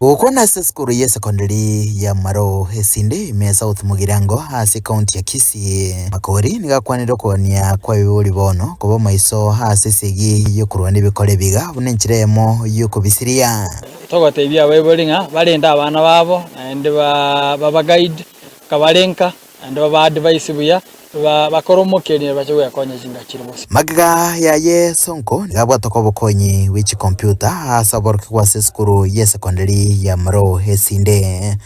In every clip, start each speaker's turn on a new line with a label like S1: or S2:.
S1: Gokwana ase esukuru y'esekondari ya Maroo esinde ime ya South Mugirango ase ekaunti ya Kisii, Makori nigo akwanire okogania kw'abaibori bono koba amaiso ase esegi y'okorwania ebikora ebiga buna enchera eyemo y'okobisiria.
S2: Togotebia abaibori ng'a barende abana babo naende babaguide kabarenka naende babaadvise buya Bakore omokeria bache gwekonya chingaki chire bosio.
S1: Magega yaye Sonko nigo abwate obokonyi bwe chikompiuta ase oborokigwa ase esukuru y'esekondari ya Mro esinde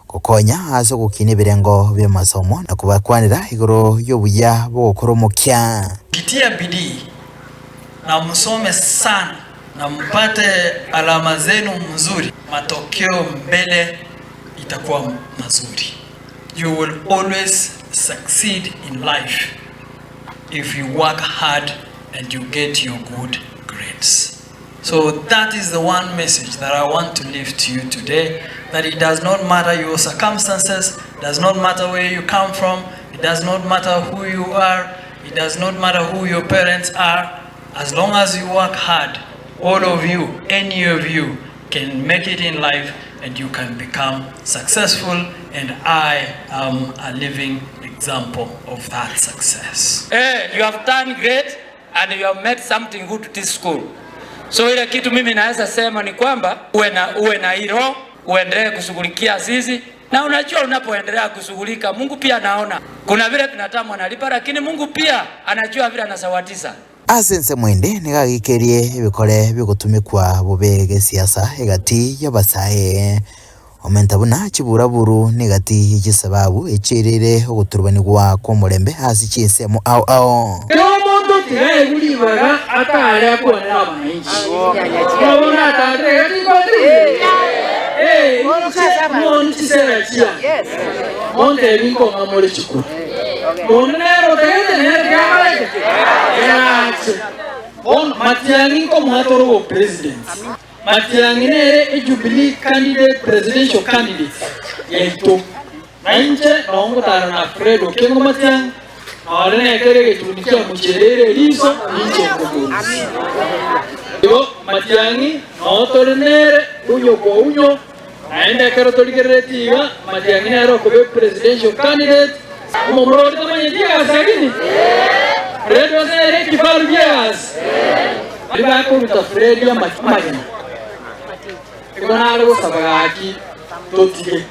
S1: gokonya ase ogokina ebirengo bi'amasomo na kobakwanera igoro y'obuya bw'ogokora omokia.
S2: Kitia bidii na msome sana na mpate alama zenu mzuri, matokeo mbele itakuwa mazuri. You will always succeed in life if you work hard and you get your good grades. So that is the one message that I want to leave to you today that it does not matter your circumstances, does not matter where you come from, it does not matter who you are, it does not matter who your parents are, as long as you work hard, all of you, any of you can make it in life and you can become successful and I am a living example of that success.
S3: Eh, you have done great and you have made something good to this school. So ile kitu mimi naweza sema ni kwamba uwe na uwe na hilo, uendelee kushughulikia sisi na unajua unapoendelea kushughulika Mungu pia anaona. Kuna vile binadamu analipa lakini Mungu pia anajua vile anasawatisa.
S1: Ase ensemo ende nigo agikerie ebikore bigotumekwa bobe gesiasa egati y'abasae, omenta buna chiburaburu negati ye chisababu echiairire ogoturubanigwa kw'omorembe ase chinsemo ao ao.
S2: Kera omonto tiga aegwe ribaga ataare akwanere abananchi. Buna bono ataarire iga tinkoete buya? Ee, inche mooni chisera chiane, montebi nkong'a more chikura. Onde nere otagete nere tiga akore ki? Erache. Bono Matiang'i nkomoa tore obopresident. Matiang'i nere eJubilee candidate presidential candidate yaito. Na inche nao ngotara na Fred Okengo Matiang'i, nore nekero egechundi kiamochiereire eriso, ninche nkomorusia. Igo Matiang'i nao tore nere unyo kwa unyo. Naende ekero torigereretie iga, Matiang'i nere okoba epresidential candidate. Omomura oria tamanyeti egasi lakini Fred ase nere ekifaru ki'egasi. Baria bakoruta Fred amagena igo nare gosaba gaki totige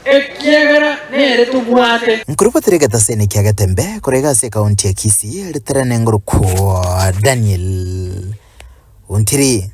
S2: ekiagera nere tobwate.
S1: Nkorobotire egetaseni kia Getembe korwa iga ase ekaunti ya Kisii, ritarane ngorokwo Daniel Ontiri.